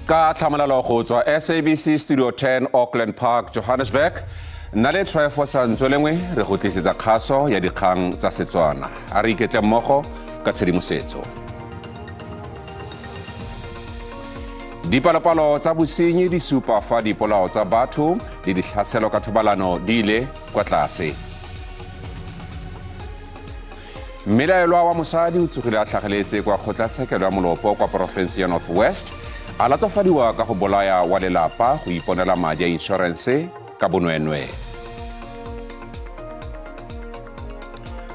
Ka tlhamalalo go tswa SABC Studio 10, Auckland Park, Johannesburg, nna le Tryphosa Ntswelengwe re go tlisetsa kgaso ya dikgang tsa Setswana. A re iketle mmogo ka tshedimosetso. Dipalopalo tsa bosenyi di supa fa dipolao tsa batho le ditlhaselo ka thobalano di ile kwa tlase. Mmelaelwa wa mosadi o tsogile a tlhageletse kwa kgotlatshekelo ya Molopo kwa porofense ya North West, a latofadiwa ka go bolaya wa lelapa go iponela madi a inšorense ka bonweenwee.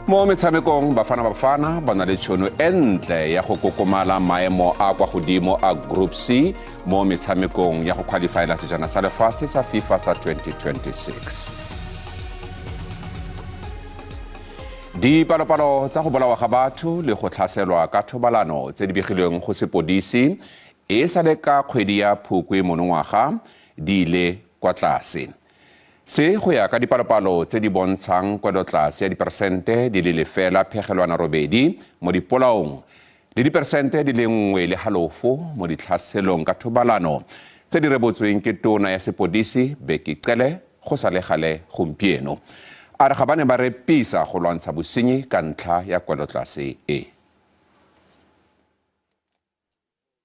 Mo metshamekong, Bafana Bafana ba na le tšhono e ntle ya go kokomala maemo a kwa godimo a Group C mo metshamekong ya go qualifyela sejana sa lefatshe sa FIFA sa 2026. Dipalopalo tsa go bolawa ga batho le go tlhaselwa ka thobalano tse di begilweng go sepodisi e sa le ka kgwedi ya Phukwi monongwaga di ile kwa tlase. Se go ya ka dipalopalo tse di bontshang kwelotlase ya diperesente di le 0.8 mo dipolaong le diperesente di le 1.5 mo ditlhaselong ka thobalano tse di rebotsweng ke tona ya sepodisi Bheki Cele go sa le gale gompieno. A re ga ba ne ba repisa go lwantsha bosenyi ka ntlha ya kwelotlase e.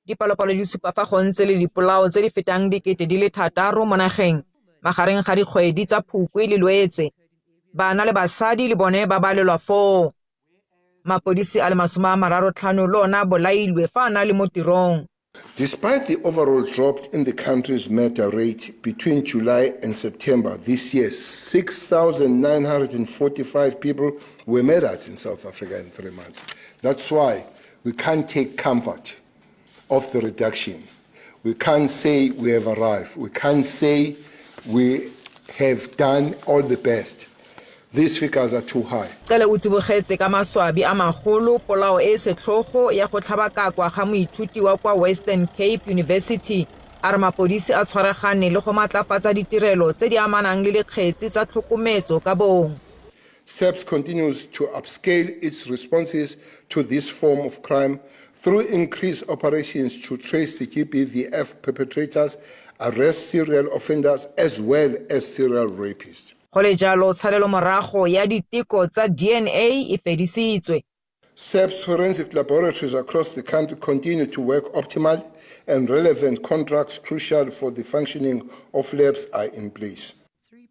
Dipalopalo di supa fa go ntse le dipolao tse di fetang 6000 mo nageng magareng ga dikgwedi tsa Phukwi le Lwetse. Bana le basadi le bone ba balelwa foo. Mapodisi a le 35 le ona a bolailwe fa a na le mo tirong. Despite the overall drop in the country's murder rate between July and September this year, 6,945 people were murdered in South Africa in 3 months. That's why we can't take comfort of the reduction. We can't say we have arrived. We can't say we have done all the best. These figures are too high. Cele o tsibogetse ka maswabi a magolo polao e e setlhogo ya go tlhabakakwa ga moithuti wa kwa Western Cape University. A re mapodisi a tshwaragane le go matlafatsa ditirelo tse di amanang le dikgetsi tsa tlhokometso ka bong. SAPS continues to upscale its responses to this form of crime through increased operations to trace the GBVF perpetrators, arrest serial offenders as well as serial rapists. Go le jalo, tshalelomorago ya diteko tsa DNA e fedisitswe. SAPS forensic laboratories across the country continue to work optimally and relevant contracts crucial for the functioning of labs are in place.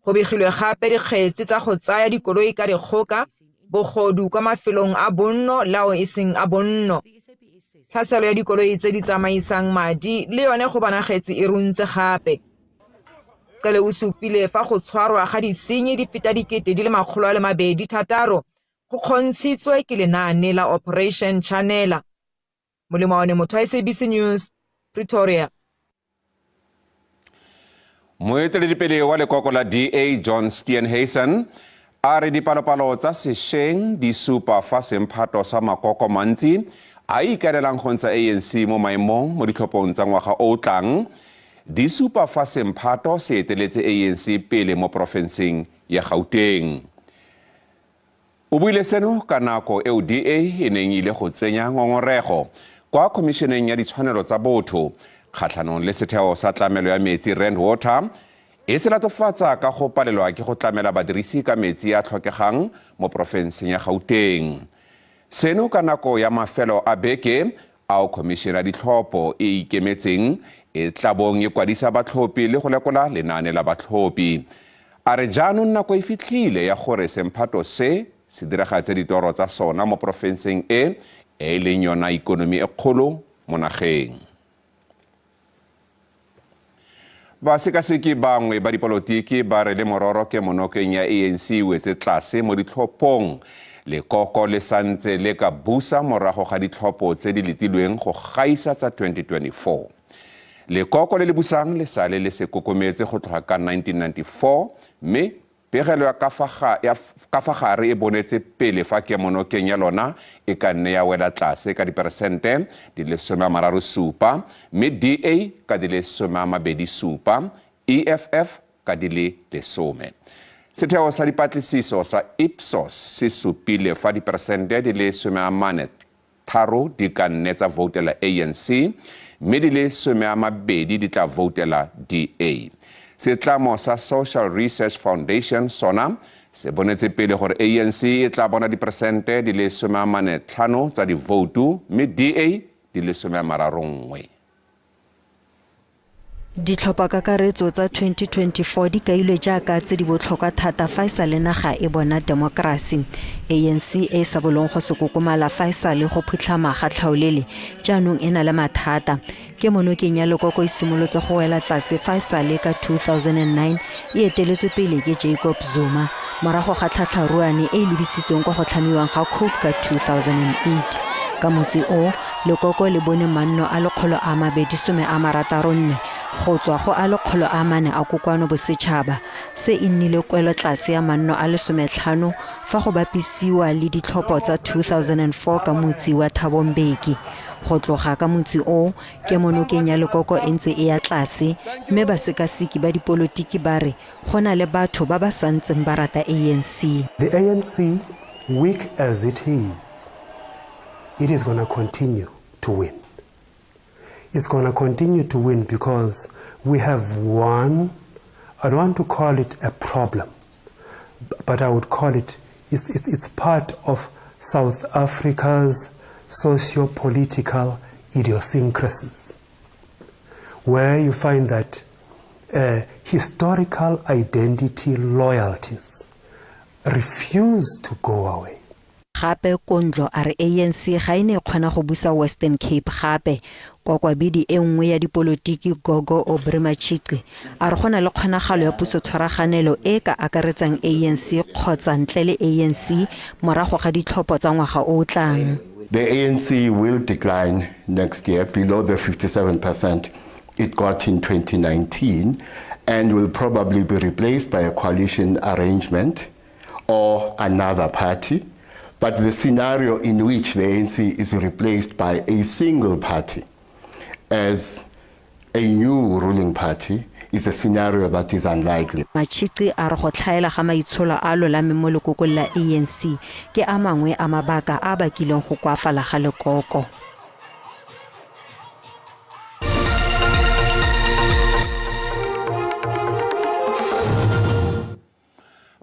Go begilwe gape dikgetse tsa go tsaya dikoloi ka dikgoka, bogodu kwa mafelong a bonno le ao e seng a bonno. Tlhaselo ya dikoloi tse di tsamaisang madi le yone go bonagetse e runtse gape. Cele o supile fa go tshwarwa ga disenyi di feta 226 go kgontshitswe ke lenaane la Operation Chanela. Molemo motho wa SABC News, Pretoria. Moeteledipele wa lekoko la DA John Steenhuisen a re dipalopalo tsa sešweng di supa fa semphato sa makoko mantsi a ikaelelang go ntsha ANC mo maemong mo ditlhophong tsa ngwaga o o tlang di supa fa semphato se eteletse ANC pele mo porofenseng ya Gauteng. O buile seno ka nako eo DA e neng e ile go tsenya ngongorego kwa Khomišeneng ya Ditshwanelo tsa Botho kgatlhanong le setheo sa tlamelo ya metsi Rand Water e se latofatsa ka go palelwa ke go tlamela badirisi ka metsi a tlhokegang mo porofenseng ya Gauteng. Seno ka nako ya mafelo a beke ao khomišene ya ditlhopho e ikemetseng e tlabong e kwadisa batlhophi le go lekola lenaane la batlhophi. A re jaanong nako e fitlhile ya gore semphato se se diragatse ditoro tsa sona mo porofenseng e e leng yona ikonomi e kgolo mo nageng. Basekaseki bangwe ba dipolotiki ba re le mororo kemonokeng ya ANC e wetse tlase mo ditlhophong, lekoko le santse le ka busa morago ga ditlhopho tse di letilweng go gaisa tsa 2024. Lekoko le le busang le sale le se kokometse go tloga ka 1994 mme Pegelo ya ka fa gare e bonetse pele fa kemonokeng ya lona e ka nne ya wela tlase ka diperesente di le 37, mme DA ka di le 27, EFF ka di le 10. Setheo sa dipatlisiso sa Ipsos se supile fa diperesente di le 43 3 di ka nne tsa voutela ANC mme di le 20 di tla voutela DA. Setlamo sa Social Research Foundation sona se bonetse pele gore ANC e tla bona diperesente di le 45 tsa divoutu mme DA di le 31. Ditlhophakakaretso tsa 2024 di kailwe jaaka tse di botlhokwa thata fa e sa le naga e bona temokerasi. ANC e e sa bolong go se kokomala fa e sa le go phutlhama ga tlhaolele jaanong e na le mathata. Kemonokeng ya lekoko e simolotse go wela tlase fa e sa le ka 2009 e eteletswe pele ke Jacob Zuma morago ga tlhatlharuane e e lebisitsweng kwa go tlhamiwang ga COPE ka 2008. Ka motsi o, lekoko le bone manno a 264 go tswa go a 400 a Kokoano Bosetšhaba. Se e nnile kwelo tlase ya manno a le 15 fa go bapisiwa le ditlhopho tsa 2004 ka motsi wa Thabo Mbeki. Go tloga ka motsi oo, kemonokeng ya lekoko e ntse e ya tlase, mme basekaseki ba dipolotiki ba re go na le batho ba ba santseng ba rata ANC. The ANC, weak as it is, it is going to continue to win. It's going to continue to win because we have one, I don't want to call it a problem, but I would call it, it's part of South Africa's socio-political idiosyncrasies, where you find that historical identity loyalties refuse to go away. Gape Kondlo a re ANC ga e ne e kgona go busa Western Cape gape. Kwakwabidi e nngwe ya dipolotiki Gogo Aubrey Matshiqi a re go na le kgonagalo ya pusotshwaraganelo e e ka akaretsang ANC kgotsa ntle le ANC morago ga ditlhopho tsa ngwaga o o tlang. The ANC will decline next year below the 57% it got in 2019 and will probably be replaced by a coalition arrangement or another party. But the scenario in which the ANC is replaced by a single party as a new ruling party is a scenario that is unlikely. Matshiqi a re go tlhaela ga maitsholo a lolameng mo lekokong la ANC ke a mangwe a mabaka a bakileng go koafala ga lekoko.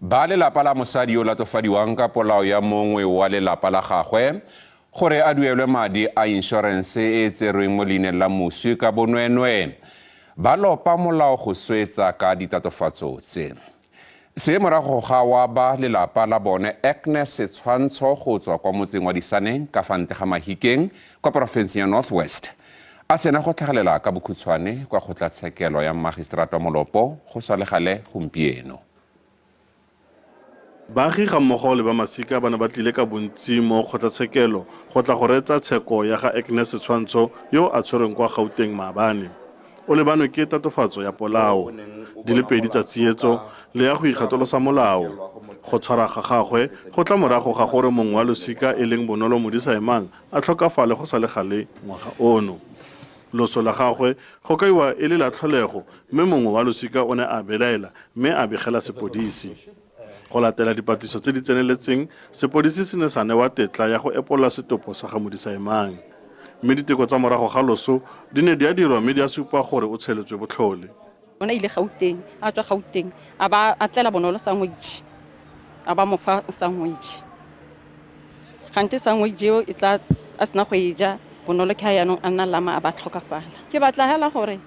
Ba lelapa la mosadi yo latofadiwang ka polao ya mongwe wa lelapa la gagwe gore a duelwe madi a inšorense e e tserweng mo leineng la moswi ka bonweenwee ba lopa molao go swetsa ka ditatofatso tse. Se morago ga wa ba lelapa la bone Agnes Setshwantsho go tswa kwa motseng wa Disaneng ka fa ntle ga Mahikeng kwa porofenseng ya North West a sena go tlhagelela ka bokhutshwane kwa kgotlatshekelo ya magistrata wa Molopo go sa le gale gompieno. Baagi ga mmogo le ba masika ba ne ba tlile ka bontsi mo kgotlatshekelo go tla go reetsa tsheko ya ga Agnes Setshwantsho yo a tshwerweng kwa Gauteng maabane. O lebanwe ke tatofatso ya polao, di le pedi tsa tsietso le ya go ikgatolosa molao. Go tshwara ga gagwe go tla morago ga gore mongwe wa losika e leng Bonolo Modisaemang a tlhokafale go sa le gale ngwaga ono. Loso la gagwe go kaiwa e le la tlholego mme mongwe wa losika o ne a belaela mme a begela sepodisi. Go latela dipatlisiso tse di tseneletseng, sepodisi se ne sa newa tetla ya go epolola setopo sa ga Modisaemang. Mme diteko tsa morago ga loso di ne di a dirwa mme di a supa gore o tsheletswe botlhole. O ne a ile Gauteng, a tswa Gauteng, a ba a tlela Bonolo sandwich, a ba mo fa sandwich. Gante sandwich eo e tla a sena go e ja, Bonolo ke ha yaanong a nna lama a ba tlhokafala. Ke batla hela gore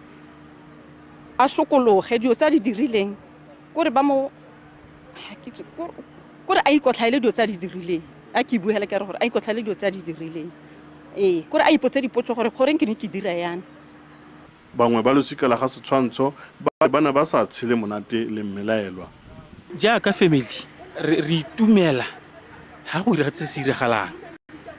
a sokologe dilo tse a di dirileng, kore ba mo kore a ikotlhaele dilo tse a di dirileng. A ke bue hela ke re gore a ikotlhaele dilo tse a di dirileng. Ee, kore a ipotse dipotso gore goreng ke ne ke dira yana. Bangwe ba losika la ga Setshwantsho ba ne ba sa tshele monate le mmelaelwa. Jaaka family re itumela ha go diragetse se se diragalang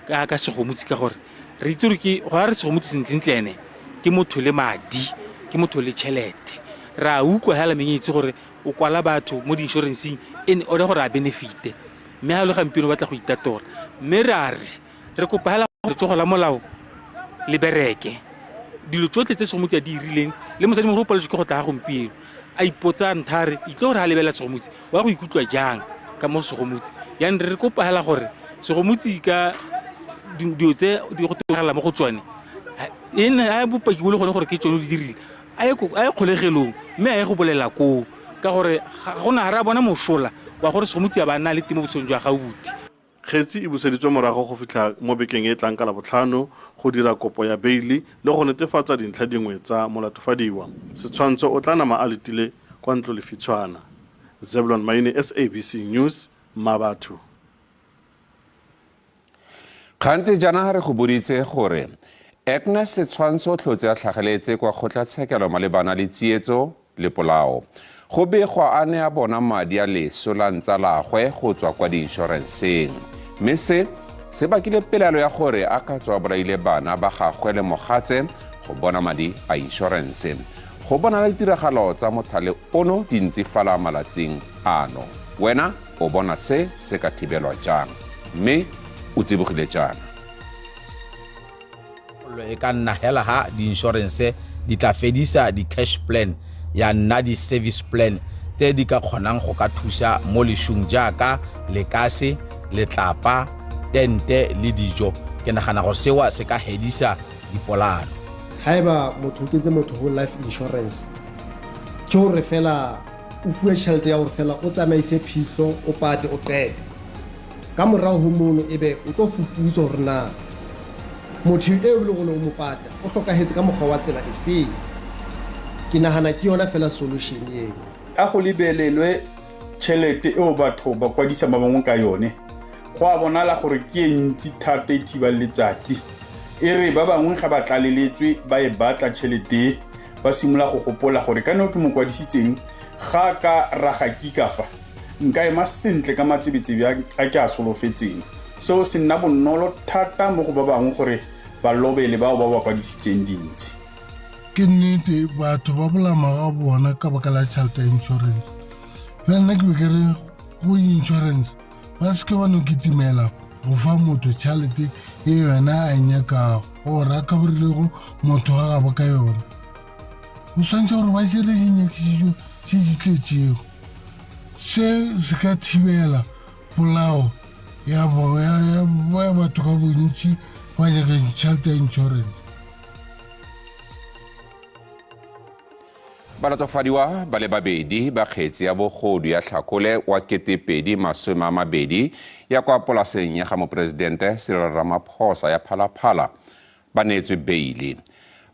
ka Segomotsi, ka gore re itse gore ke go a re Segomotsi sentlentle ene ke motho le madi, ke motho le tšhelete. Re a utlwa hela meng itse gore o kwala batho mo di-insurance-eng in order gore a benefite, mme ha le gampieno o batla go itatola. Mme re a re kopa hela letsogo la molao le bereke dilo tsotlhe tse Segomotsi a di irileng. Le mosadi mogolo o paletswe ke go tla ga gompieno a ipotsa ntha re itse gore a lebelela Segomotsi wa go ikutlwa jang ka mo Segomotsi. Jaanong re kopa hela gore Segomotsi ka Dilo tse di go togela mo go tsone e ne a bopaki bo le gone gore ke tsone di dirile, a ye kgolegelong mme a ye go bolela koo, ka gore ga gona ga re a bona mosola wa gore Segomotsi a ba nna le teng mo botshelong jwa gaubuti. Kgetsi e buseditswe morago go fitlha mo bekeng e e tlang ka Labotlhano go dira kopo ya beili le go netefatsa dintlha dingwe tsa molatofadiwa. Setshwantsho o tla nama a letile kwa ntlo lefitshwana. Zeblon Maine, SABC News, Mmabatho. Kgante jaana re go boditse gore Agnes Setshwantsho tlhotse a tlhageletse kwa kgotlatshekelo malebana le tsietso le polao. Go begwa a ne a bona madi a leso la ntsalagwe go tswa kwa diinšorenseng. Mme se se bakile pelaelo ya gore a ka tswa bolaile bana ba gagwe le mogatse go bona madi a inšorense. Go bonala ditiragalo tsa mothale ono di ntsifala malatsing ano. Wena o bona se se ka thibelwa jang? Mme o tsibogile jaana. E ka nna hela ha di-insurance di tla fedisa di-cash plan ya nna di-service plan tse di ka kgonang go ka thusa mo lešung jaaka lekase, letlapa, tente le dijo. Ke nagana gore sewa se ka hedisa dipolano. Haeba motho o kentse motho ho life insurance, ke hore fela o fuwe tjhelete ya hore fela o tsamaise phihlo, o pate, o qete. Ka morao ho mono ebe o tlo fuputsa hore na motho eo e leng hore o mo pata o hlokahetse ka mokgwa wa tsela efeng. Ke nahana ke yona fela solution eo. A go lebelelwe tšhelete eo batho ba kwadisa ba bangwe ka yone. Go a bonala gore ke e ntsi thata e thibang letsatsi. E re ba bangwe ga ba tlaleletswe ba e batla tšhelete, ba simolola go gopola gore ka neo ke mo kwadisitseng ga ka raga kika fa nka ema sentle ka matsebetsebe a ke a solofetseng. Seo se nna bonolo thata mo go ba bangwe gore ba lobele bao ba ba kwadisitseng dintsi. Ke nnete batho ba bolama ga bona ka baka la tšhelete ya insurance. Bjale nna ke be ke re go insurance ba seke ba no kitimela go fa motho tšhelete e yona a e nyakago gore a coverilego motho ga gabo ka yona. Go swantšhe gore ba šere dinyakišišo tše di tletšego. Se se ka thibela polao ya batho ka bontši ba nyaka tšhelete ya insurance. Balatofadiwa ba le babedi ba kgetsi ya bogodu ya Tlhakole wa 2020 ya kwa polaseng ya ga moporesidente Cyril Ramaphosa ya Phalaphala ba neetswe beili.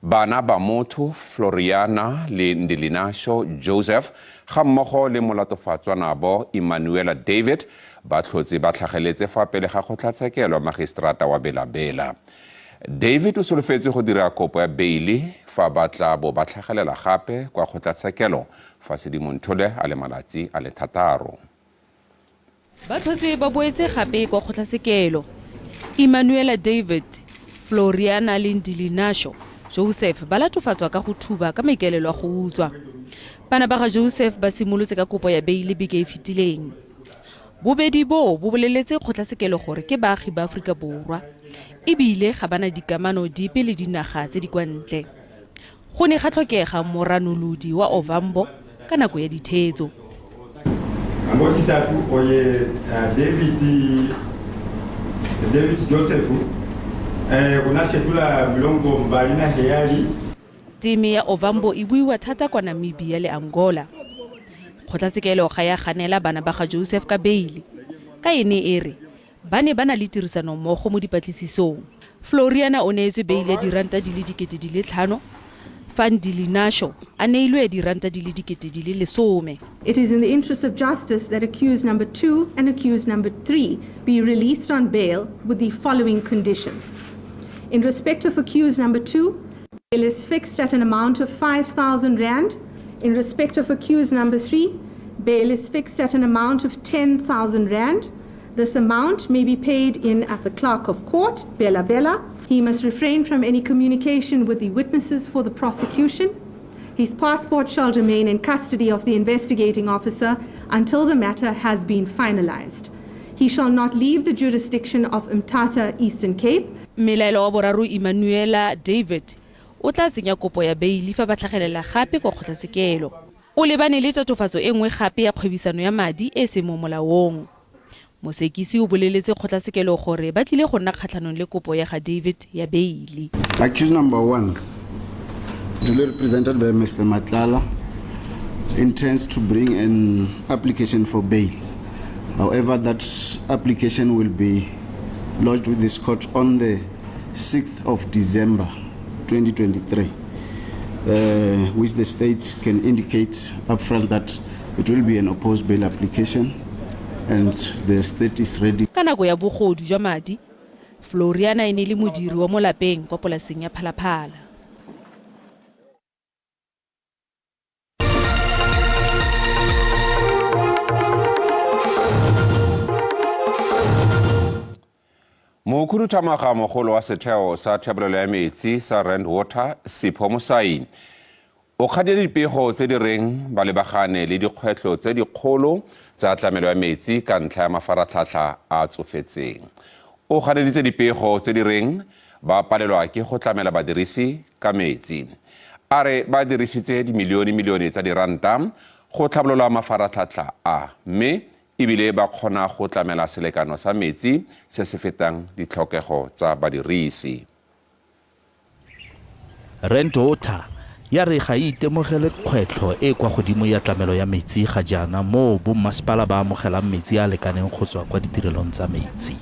Bana ba motho Floriana le Ndilinasho Joseph ga mmogo le molatofatswa nabo Emmanuela David ba tlhotse ba tlhageletse fa pele ga kgotlatshekelo magistrata wa Bela-Bela. David o solofetse go dira kopo ya beili fa ba tla bo ba tlhagelela gape kwa kgotlatshekelo fa Sedimonthole a le malatsi a le 6. Ba tlhotse ba boetse gape kwa kgotlatshekelo. Emmanuela David, Floriana le Ndilinasho Joseph ba latofatswa ka go thuba ka maikaelelo a go utswa. Bana ba ga Joseph ba simolotse ka kopo ya beili beke e fetileng. Bobedi bo bo boleletse kgotlatshekelo gore ke baagi ba Aforika Borwa ebile ga bana dikamano dipe le dinaga tse di kwa ntle. Go ne ga tlhokega moranolodi wa Ovambo ka nako ya ditheetso. Oye David Joseph kuna shetula milongo mbali na heyali. Teme ya Ovambo e buiwa thata kwa Namibia le Angola. Kgotlatshekelo ga ya ganela bana ba ga Joseph ka beili ka ene e re ba ne ba na le tirisanommogo mo dipatlisisong. Floriana o neetswe beile ya diranta di le 5,000, fa Ndilinasho a neilwe diranta di le 10,000. It is in the interest of justice that accused number 2 and accused number 3 be released on bail with the following conditions. In respect of accused number 2, bail is fixed at an amount of 5,000 rand. In respect of accused number 3, bail is fixed at an amount of 10,000 rand. This amount may be paid in at the clerk of court, Bela Bela. He must refrain from any communication with the witnesses for the prosecution. His passport shall remain in custody of the investigating officer until the matter has been finalized. He shall not leave the jurisdiction of Umtata, Eastern Cape. Mmelaelwa wa boraro Emmanuela David o tla tsenya kopo ya beili fa ba tlhagelela gape kwa kgotlatshekelo. O lebane le tatofatso e nngwe gape ya kgwebisano ya madi e seng mo molaong. Mosekisi o boleletse kgotlatshekelo gore ba tlile go nna kgatlhanong le kopo ya ga David ya beili. Accused number 1, duly represented by Mr. Matlala, intends to bring an application for bail. However, that application will be lodged with this court on the 6th of December 2023, which the state can indicate upfront that it will be an opposed bail application and the state is ready. Ka nako ya bogodu jwa madi, Floriana e ne le modiri wa mo lapeng kwa polaseng ya Phalaphala. Mokhuduthamaga mogolo wa setheo sa thebolelo ya metsi sa Rand Water, Sipho Mosai, o kgadile dipego tse di reng ba lebagane le dikgwetlho tse dikgolo tsa tlamelo ya metsi ka ntlha ya mafaratlhatlha a tsofetseng. O ganeditse dipego tse di reng ba palelwa ke go tlamela badirisi ka metsi. A re ba dirisitse dimilione-milione tsa diranta go tlhabolola mafaratlhatlha a, mme ebile ba kgona go tlamela selekano sa metsi se se fetang ditlhokego tsa badirisi. Rand Water ya re ga e itemogele kgwetlho e kwa godimo ya tlamelo ya metsi ga jaana moo bommasepala ba amogelang metsi a lekaneng go tswa kwa ditirelong tsa metsi.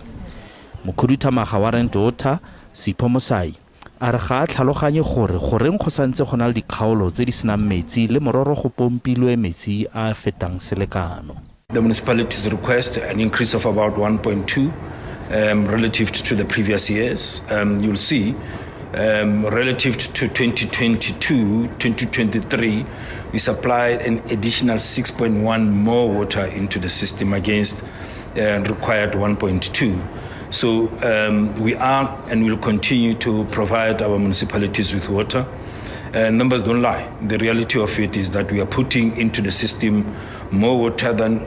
Mokhuduthamaga wa Rand Water, Sipho Mosai, a re ga a tlhaloganye gore goreng go santse go na le dikgaolo tse di senang metsi le mororo go pompilwe metsi a fetang selekano. The municipalities request an increase of about 1.2 relative to the previous years. You'll see relative to 2022, 2023, we supplied an additional 6.1 more water into the system against required 1.2. So we are and will continue to provide our municipalities with water. Numbers don't lie. The reality of it is that we are putting into the system more water than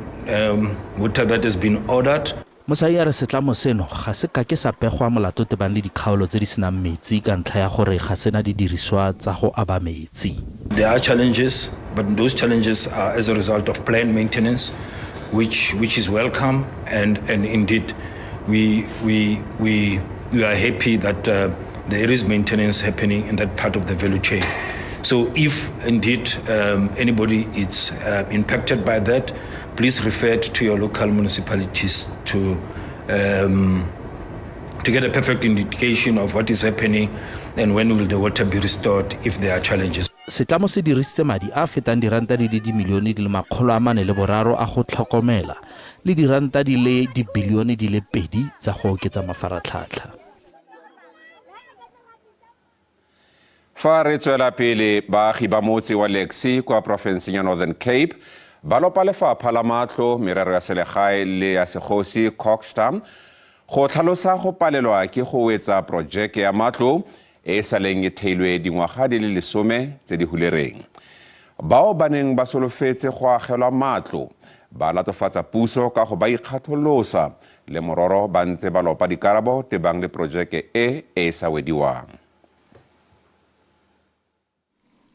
water that has been ordered. Mosai a re setlamo seno ga se ka ke sa pegwa molato tebang le dikgaolo tse di senang metsi ka ntlha ya gore ga sena didiriswa tsa go aba metsi. There are challenges, but those challenges are as a result of planned maintenance, which is welcome, and indeed we are happy that there is maintenance happening in that part of the value chain. So if indeed anybody is impacted by that, please refer to your local municipalities to get a perfect indication of what is happening and when will the water be restored if there are challenges. Setlamo se dirisitse madi a fetang diranta di le dimilione di le 403 a go tlhokomela le diranta di le dibilione di le 2 tsa go oketsa mafaratlhatlha. Fa re tswela pele, baagi ba motse wa Lexi kwa porofenseng ya Northern Cape ba lopa lefapha la matlo, merero ya selegae le ya segosi Kokstad go tlhalosa go palelwa ke go wetsa projeke ya matlo e saleng e theilwe dingwaga di le 10 tse di hulereng. Bao ba neng ba solofetse go agelwa matlo ba latofatsa puso ka go ba ikgatholosa le mororo ba ntse ba lopa dikarabo tebang le projeke e e sa wediwang.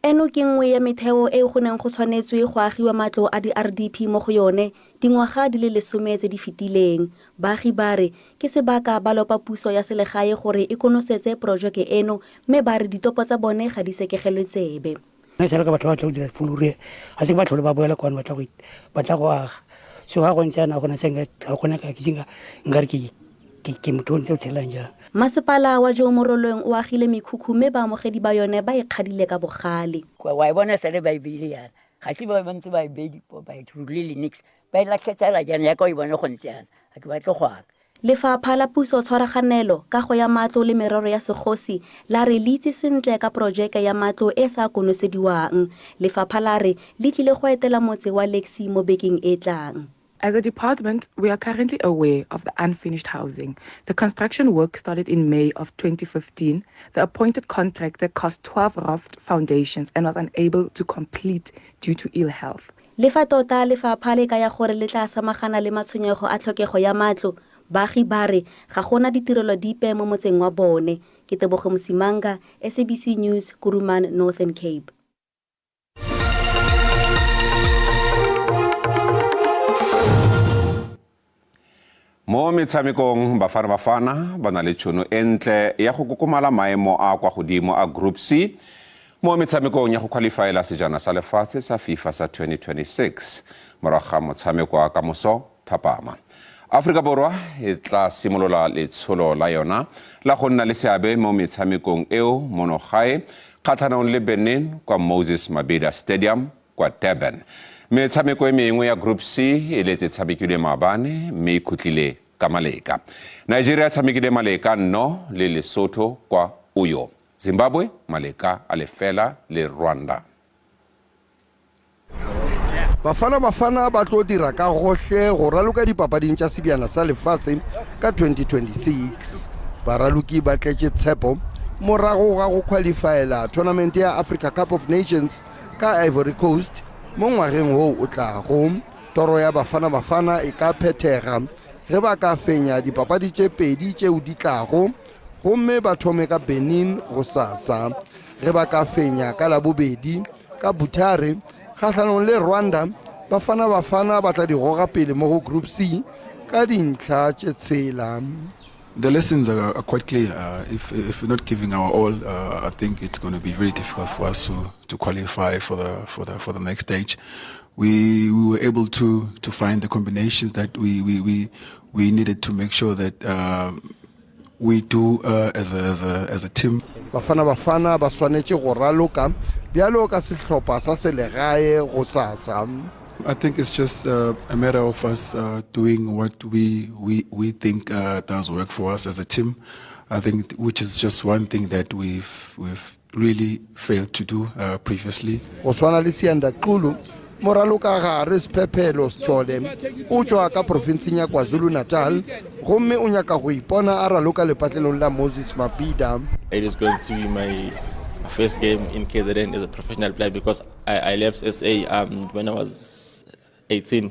Eno ke nngwe ya metheo e go neng go tshwanetswe go agiwa matlo a di-RDP mo go yone dingwaga di le 10 tse di fetileng. Baagi ba re ke sebaka ba lopa puso ya selegae gore e konosetse projeke eno, mme ba re ditopo tsa bone ga di sekegelwe tsebe. Nna ka batho ba tla go dira sepolore, ga se ba tlhole ba boela kwano ba tla go aga. So ga go ntse yana gona se ga gona ka ke nkare ke motho o ntse o tshelang jang. Masepala wa Joe Morolong o agile mekhukhu mme baamogedi ba yone ba e kgadile ka bogale. Wa e bona sale ba e beile yana, ga se ba ntse ba e beile ba e thulile nix, ba e latlhetsela jaana ya ka o e bone go ntse yana, ga ke batle go aka. Lefapha la Puso Tshwaraganelo, Kago ya Matlo le Merero ya Segosi la re le itse sentle ka projeke ya matlo e sa konosediwang. Lefapha la re le tlile go etela motse wa Lexi mo bekeng e tlang. As a department, we are currently aware of the unfinished housing. The construction work started in May of 2015. The appointed contractor cost 12 raft foundations and was unable to complete due to ill health. Le fa tota lefapha le kaya gore le tla samagana le matshwenyego a tlhokego ya matlo, baagi ba re ga gona ditirelo dipe mo motseng wa bone. Ke Tebogo Mosimanga, SABC News, Kuruman, Northern Cape. Mo metshamekong, Bafana Bafana ba na le tšhono e ntle ya go kokomala maemo a kwa godimo a Group C mo metshamekong ya go qualifyela sejana sa lefatshe sa FIFA sa 2026 morago ga motshameko wa kamoso thapama. Aforika Borwa e tla simolola letsholo la yona la go nna le seabe mo metshamekong eo mono gae kgatlhanong le Benin kwa Moses Mabhida Stadium kwa Durban. Metshameko e mengwe ya Group C e letse tshamekilwe maabane mme e khutlile ka maleka. Nigeria tshamekile maleka 0 le Lesotho kwa Uyo. Zimbabwe maleka a 0 le Rwanda. Bafana Bafana ba tlo dira ka gohle go raloka dipapading tša sebjana sa lefase ka 2026. Baraloki ba tletše tshepo morago ga go qualifyela tournament ya Africa Cup of Nations ka Ivory Coast mo ngwageng wo o tlago. Toro ya Bafana Bafana e ka phethega ge ba ka fenya dipapadi tše pedi tšeo di tlago gomme ba thome ka Benin gosasa. Ge ba ka fenya ka Labobedi ka Butare kgahlanong le Rwanda, Bafana Bafana ba tla di goga pele mo go Group C ka dintlha tše tshela. The lessons are quite clear. If we're not giving our all, I think it's going to be very difficult for us to qualify for the next stage. We were able to find the combinations that we needed to make sure that we do as a team. Bafana Bafana ba swanetše go raloka bjalo ka sehlopha sa selegae gosasa. I think it's just a matter of us doing what we think does work for us as a team. I think which is just one thing that we've really failed to do previously. Go swana le Siyanda Xulu, moraloka gare Sphephelo Sithole o tšwa ka profenseng ya KwaZulu-Natal gomme o nyaka go ipona a raloka lepatlelong la Moses Mabhida. It is going to be my first game in KZN as a professional player because I left SA when I was 18.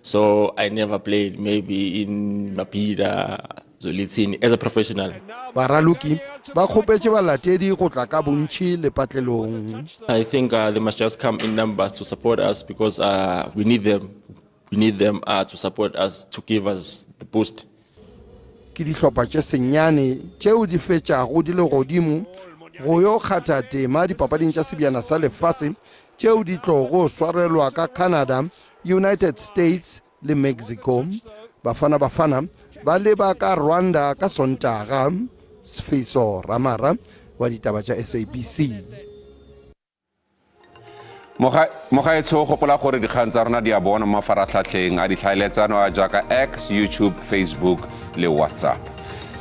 So I never played maybe in Mabhida, Zwelithini as a professional. Baraloki ba kgopetše balatedi go tla ka bontši lepatlelong. I think they must just come in numbers to support us because we need them. We need them to support us, to give us the boost. Ke dihlopha tše senyane tšeo di fetšago di le godimo go yo kgatha tema dipapading tša sebjana sa lefase tšeo di tlogo swarelwa ka Canada, United States le Mexico. Bafana Bafana ba leba ka Rwanda ka Sontaga. Sfiso Ramara wa ditaba tša SABC. Mogaetsho, gopola gore dikgang tsa rona di a bona mo mafaratlhatlheng a ditlhaeletsano a jaaka X, YouTube, Facebook le WhatsApp.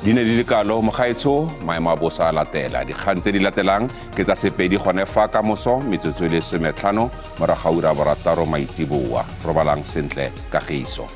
Di ne di le kalo, mogaetsho. Maemo a bosa a latela. Dikgang tse di latelang ke tsa Sepedi gone fa ka moso metsotso e le 15 morago ga ura 6 maitseboa. Robalang sentle, kagiso.